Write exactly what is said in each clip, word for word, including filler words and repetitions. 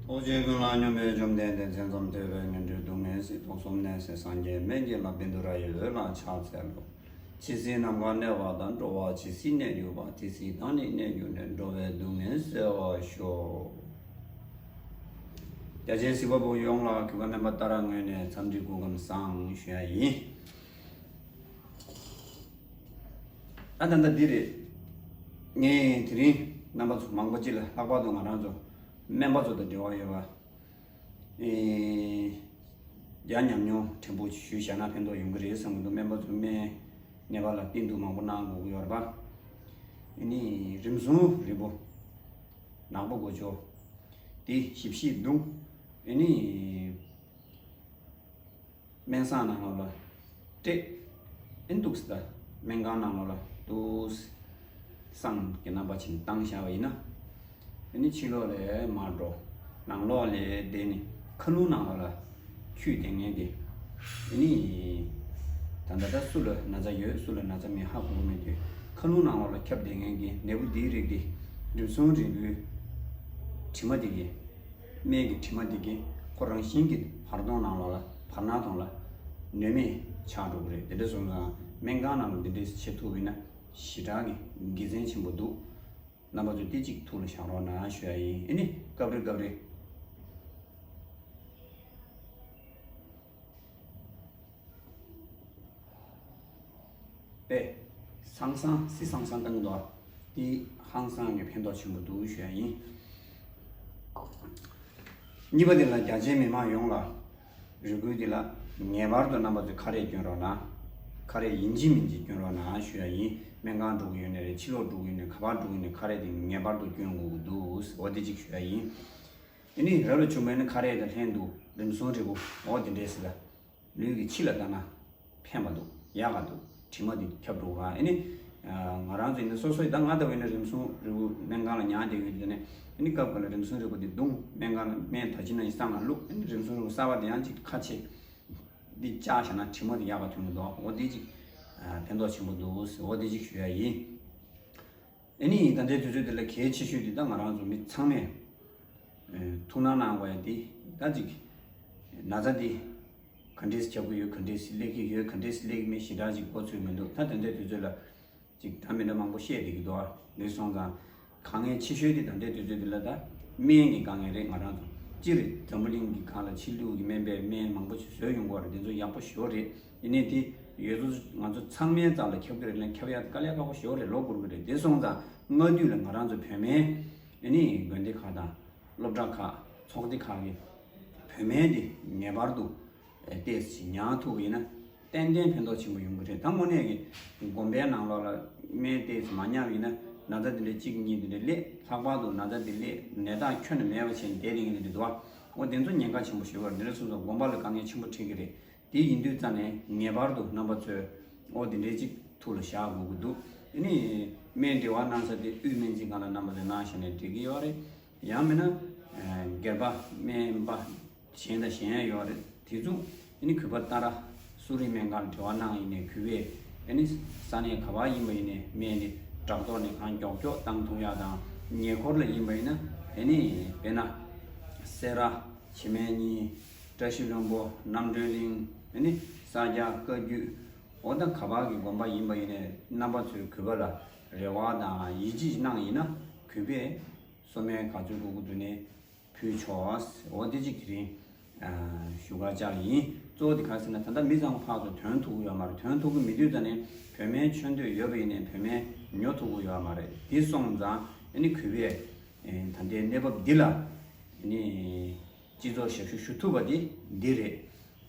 ཐུགས་རྗེ་ཀུན་ལ་སྙོམས་པའི་བཅོམ་ལྡན་འདས། མཚན་ཙམ་ཐོས་པས་ངན་འགྲོའི་སྡུག་བསྔལ་སེལ། དུག་གསུམ་ནད་སེལ་སངས་རྒྱས་སྨན་གྱི་བླ། བཻ་ཌཱུརྱ་ཡི་འོད་ལ་ཕྱག་འཚལ་ལོ། ཇི་སྲིད་ནམ་མཁའ་གནས་པ་དང་། འགྲོ་བ་ཇི་སྲིད་གནས་གྱུར་པ། དེ་སྲིད་བདག་ནི་གནས་གྱུར་ནས། འགྲོ་བའི་སྡུག་བསྔལ་སེལ་བར་ཤོག། རྒྱ་ཆེའི་གཟིགས་པ་པོ་ཡོངས་ལ་གུས་པ་སྨན་པ་ཏཱ་ར་ངོས་ནས་འཚམས་འདྲི་སྐུ་ཁམས་བཟང་ཞུ་ཡ་ཡིན། ཨ་ད་ལྟ་འདི་རེད། ངས་དེ་རིང་རྣམ་པ་ཚོ་མང་པོ་ཅིག་ལ། ལྷག་པར་དུ་ང་རང་ཚོ་སྨན་པ་ཚོ་དང་འབྲེལ་བ་ཡོད་པ། ཨེ། རྒྱ་ཉམས་མྱོང་ཕྲན་བུ་ཞུས་བཞག་ན་ཕན་ཐོགས་ཡོང་གི་རེད་བསམ་གྱི་འདུག་སྨན་པ་ཚོ་སྨན་ནད་པ་ལ་བསྟེན་གཏུག་མང་པོ་གནང་དགོས་ཀྱི་ཡོད་རེད་པ། ཨེ་ནི་རིམས་སྲུང་རིལ་བུ་ནག་པོ་གོ་ཅོ་དེ་ཞིབ་ཞིབ་བརྡུངས། ཨེ་ནི། སྨན་ཁང་ནང་ལོགས་ལ་སྤྲད། ཨེ་འདུག་སེ་ད་སྨན་ཁང་ནང་ལོགས་ལ་འདུག་སེ་སྲང་གི་རྣམ་པ་ཅིག་བཏང་བཞག་པ་ཡིན་ན། ཨེ་ནི་ཕྱི་ལོགས་ལ་མར་འགྲོ། ནང་ལོགས་ལ་བསྡད་ནས་མཁའ་རླུང་ནང་ལོགས་ལ་འཁྱུད་བསྡད་མཁན་དེ། ཨེ་ནི་ད་ལྟ་ད་སུ་ལ་ན་ཚ་ཡོད་སུ་ལ་ན་ཚ་མེད་ཧ་གོ་གི་མེད་དུས། མཁའ་རླུང་ནང་ལོགས་ལ་ཁྱབ་བསྡད་མཁན་གྱི་ནད་འབུ་འདིའི་རིགས་དེ་རིམས་སྲུང་རིལ་བུའི་དྲི་མ་དེ་གིས། སྨན་གྱི་དྲི་མ་འདི་གིས་ཁོ་རང་བཞིན་གྱིས་བར་སྟོང་ནང་ལོགས་ལ་བར་སྣང་སྟོང་ལ་ནུས་མེད་ཆགས་འགྲོ་གི་རེད། དེ་འདྲ་སོང་ཙང་སྨན་ཁང་ནང་ལ་འདི་འདྲས་བྱེད་ཐུབ་པ་ཡིན་ན་ཞེ་དྲག་གི་དགེ་མཚན་ཆེན་པོ་འདུག་རྣམ་པ་ཚོས་དེ་གཅིག་ཐུགས་ལ་བཞག་རོགས་གནང་ཞུ་ཡ་ཡིན། ཨེ་ནི་སྐབས་རེ་སྐབས་རེ། པས། སང་སང་སི་སང་སང་བཏང་གི་འདུག་དེ་ཧང་སང་གི་ཕན་ཐོགས་ཆེན་པོ་འདུག་ཞུ་ཡ་ཡིན། གཉིས་པ་དེ་ལ་རྒྱ་ཆེའི་མི་མང་ཡོངས་ལ་རེ་སྐུལ་དེ་ལ། ངེས་པར་དུ་རྣམ་པ་ཚོས་ཁ་རས་གྱོན་རོགས་གནང་། ཁ་རས་ཡིན་གཅིག་མིན་གཅིག་གྱོན་རོགས་གནང་ཞུ་ཡ་ཡིན། སྨན་ཁང་འགྲོ་གི་ཡོད་ནའི་རེད། ཕྱི་ལོགས་འགྲོ་གི་ཡོད་ནའི་ག་པར་འགྲོ་གི་ཡོད་ནའི་ཁ་རས་དེ་ངེས་པར་དུ་གྱོན་དགོས་ཀྱི་འདུག་འོ་དེ་གཅིག་ཞུ་ཡ་ཡིན། ཨེ་ནི་རབ་ལ་བྱུང་བས་ནི་ཁ་རས་དང་ལྷན་དུ་རིམས་སྲུང་རིལ་བུ་འོ་དེ་འདྲས་ཟེར་ལ། ལུས་ཀྱི་ཕྱི་ལ་བཏང་ན་ཕན་པ་འདུག་ཡག་ག་འདུག་དྲི་མ་དེ་ཁྱབ་འགྲོ་ག་ཨེ་ནི། ང་རང་ཚོ་ཡིན་ན་སོ་སོའི་ད་ང་ལྟ་བུ་ཡིན་ན་རིམས་སྲུང་རིལ་བུ་སྨན་ཁང་ལ་ཉར་བསྡད་ཡོད་དུས་ནས། ཨེ་ནི་སྐབས་འགའ་ལ་རིམས་སྲུང་རིལ་བུ་དེ་བརྡུངས། སྨན་ཁང་ལ་སྨན་ད་ཅི་ན་ཡིན་སང་ལ་བླུགས། ཨེ་ནི་རིམས་སྲུང་རིལ་བུ་གསར་པ་དེ་ཡང་ཅིག་ཁ་ཕྱེ། འདི་བཅག་བཞག་ན་དྲི་མ་དེ་ཡག་ག་ཐོན་གི་འདུག་འོ་དེ་ཅིག་ཕན་ཐོགས་ཆེན་པོ་འདུག་འོ་དེ་ཅིག་ཞུ་ཡ་ཡིན། ཨེ་ནི་ད་ལྟའི་དུས་ཚོད་འདི་ལ་གལ་ཆེ་ཤོས་འདི་ད་ང་རང་ཚོ་མི་ཚང་མས་ཐུགས་སྣང་གནང་དགོས་ཡ་འདི་ད་ཅིག་ན་ཚ་འདི་ག་འདྲས་ཁྱབ་ཀྱི་ཡོད། ག་འདྲས་སླེབས་ཀྱི་ཡོད། ག་འདྲས་སླེབས་ཀྱི་མེད་ཞེ་དྲག་ཅིག་གོ་ཚོད་མི་འདུག་ད་ད་ལྟའི་དུས་ཚོད་ལ་ཅིག་འདྲ་མི་འདྲ་མང་པོ་བཤད་བསྡད་ཀྱི་འདུག་འདི་སོང་ཙང་དཀའ་ངལ་ཆེ་ཤོས་དེ་ད་ལྟའི་དུས་ཚོད་འདི་ལ་ད་སྨན་གྱི་དཀའ་ངལ་རེད། ང་རང་ཚོ་སྤྱིར་འཛམ་བུ་གླིང་གི་སྒང་ལ་ཕྱི་ལུགས་ཀྱི་སྨན་པས་སྨན་མང་པོ་ཞིག་བཟོས་ཡོང་གི་ཡོད་རེད། འདི་ཚོ་ཡག་པོ་ཞེ་པོ་རེད། ཡིན་ནའི་དེ་ཡོད་ཚོ་ང་ཚོ་ཚང་མའི་རྩ་ལ་ཁྱབ་ཀྱི་རེད་ལ། ཁྱབ་ཡ་དཀའ་ལས་ཁག་པོ་ཞེ་པོ་རེད། ལོ་འགོར་གྱི་རེད། དེ་སོང་ཙང་སྔ་དུས་ལ་ང་རང་ཚོ་བོད་སྨན་ཨེ་ནི་དགོན་སྡེ་ཁག་དང་སློབ་གྲྭ་ཁག་ཚོགས་སྡེ་ཁག་གིས་བོད་སྨན་དེ་ངེས་པར་དུ་ཏོག་ཙམ་ཉར་ཐུབ་པ་ཡིན་ན་ཏན་ཏན་ཕན་ཐོགས་ཆེན་པོ་ཡོང་གི་རེད། ད་དངོས་གནས་ཀྱི་དགོན་པའི་ནང་ལོགས་ལ་སྨན་ཏོག་ཙམ་མ་ཉར་བ་ཡིན་ན་ན་ཚ་དེ་འདྲ་གཅིག་གཉིས་དེ་འདྲ་སླེབས། ལྷག་པར་དུ་ན་ཚ་དེ་སླེབས་ནད་རྟགས་ཁྱོན་ནས་མེད་པ་བྱས་ནས་བསྡད་བསྡད་མཁན་དེ་འདྲ་འདུག་བ། འོ་དེ་ཚོ་ཉེན་ཁ་ཆེན་པོ་ཞེ་པོ་རེད། དེ་འདྲ་སོང་ཙང་དགོན་པ་ལ་དཀའ་ངལ་ཆེན་པོ་འཕྲད་ཀྱི་རེད། དེ་ཡིན་དུས་ཙ་ནས་ངེས་པར་དུ་རྣམ་པ་ཚོས་འོ་དེ་འདྲའི་ཅིག་ཐུགས་ལ་བཞག་དགོས་ཀྱི་འདུག་ཨ་ནི་སྨན་འབྲེལ་བ་གནང་ས་དེ་དབུས་སྨན་རྩིས་ཁང་ལ་རྣམ་པ་ཚོས་གནང་བཞག་ནས་འགྲིག་གི་ཡོད་རེད། ཡང་མིན་ན་སྒེར་པ་སྨན་པ་གཞན་དང་གཞན་ཡང་ཡོད་རེད། དེ་ཚོ་ཨ་ནི་གུས་པ་ཏཱ་ར་གསོ་རིག་སྨན་ཁང་ལ་འབྲེལ་བ་གནང་ཡིན་ནའི་གུས་པས་ཨ་ནི་ས་གནས་ག་པར་ཡིན་པ་ཡིན་ནའི་སྨན་དེ་དྲག་ཐོག་ནས་གང་མགྱོགས་མགྱོགས་བཏང་ཐུབ་ཡག་དང་། ཉེ་འཁོར་ལ་ཡིན་པ་ཡིན་ན་ཨ་ནི་དཔེར་ན་སེ་ར། འཆི་མེད་གཉིས། བཀྲ་ཤིས་ལྷུན་པོ། རྣམ་གྲོལ་གླིང་། ཨ་ནི་ས་སྐྱ་བཀའ་བརྒྱུད། འོ་ད་ག་པར་གྱི་དགོན་པ་ཡིན་པ་ཡིན་ནའི་རྣམ་པ་ཚོས་གུས་པ་ལ་རེ་བ་དང་ཡིད་ཆེས་གནང་ཡིན་ན་གུས་པས་གསོལ་སྨན་ག་ཚོད་དགོས་ཀྱི་འདུག་ནའི་ཕུལ་ཆོག་འོ་དེ་གཅིག་དེ་རིང་ཞུ་ག་བཅར་ཡིན། གཙོ་བོ་དེ་ག་ཟེར་ན་ད་ལྟ་མི་ཚང་མ་ཕར་ཚུར་ཐོན་ཐུབ་ཀྱི་ཡོད་མ་རེད། ཐོན་ཐུབ་ཀྱི་མེད་དུས་ཙ་ནས་བོད་སྨན་མཆོད་འདོད་ཡོད་པ་ཡིན་ནའི་བོད་སྨན་ཉོ་ཐུབ་ཀྱི་ཡོད་མ་རེད། དེ་སོང་ཙང་ཨ་ནི་གུས་པས་ད་ལྟའི་གནས་བབ་འདི་ལ་ཨ་ནི། སྤྱི་ཚོགས་ཞབས་ཞུ་ཞུ་ཐུབ་པ་དེ་འདི་རེད།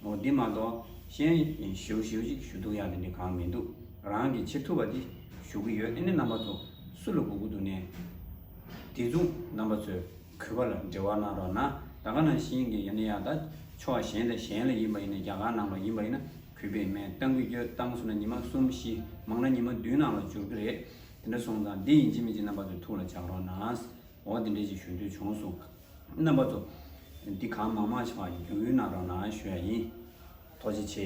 འོ་འདི་མ་གཏོགས་གཞན་ཞུ་ཞུ་ཅིག་ཞུ་ཐུབ་ཡག་དེ་འདྲ་གང་མི་འདུག་རང་གིས་བྱེད་ཐུབ་པ་དེ་ཞུ་གི་ཡོད། ཨ་ནི་རྣམ་པ་ཚོ་སུ་ལ་དགོས་ཀྱི་འདུག་ནའི་དེ་ཚོ་རྣམ་པ་ཚོས་གུས་པ་ལ་འབྲེལ་བ་གནང་རོགས་གནང་། ད་ག་ནང་བཞིན་གྱི་ཡང་ནས་ཡང་ད་ཕྱོགས་གཞན་དང་གཞན་ལ་ཡིན་པ་ཡིན་ན་རྒྱ་གར་ནང་ལ་ཡིན་པ་ཡིན་ན་གུས་པས་སྨན་བཏང་གི་ཡོད། བཏང་སོང་ན་ཉི་མ་གསུམ་བཞི་མང་ན་ཉི་མ་བདུན་ནང་ལ་འབྱོར་གི་རེད། དེ་འདྲ་སོང་ཙང་འདི་ཡིན་གཅིག་མིན་གཅིག་རྣམ་པ་ཚོས་ཐུགས་ལ་འཇགས་རོགས་གནང་། འོ་དེ་འདྲས་ཅིག་ཞུ་འདོད་བྱུང་སོང་། རྣམ་པ་ཚོ། འདི་གང་མང་མང་ཞིག་ལ་རྒྱུས་ཡོད་གནང་རོགས་གནང་ཞུ་ཡ་ཡིན། ཐུགས་རྗེ་ཆེ།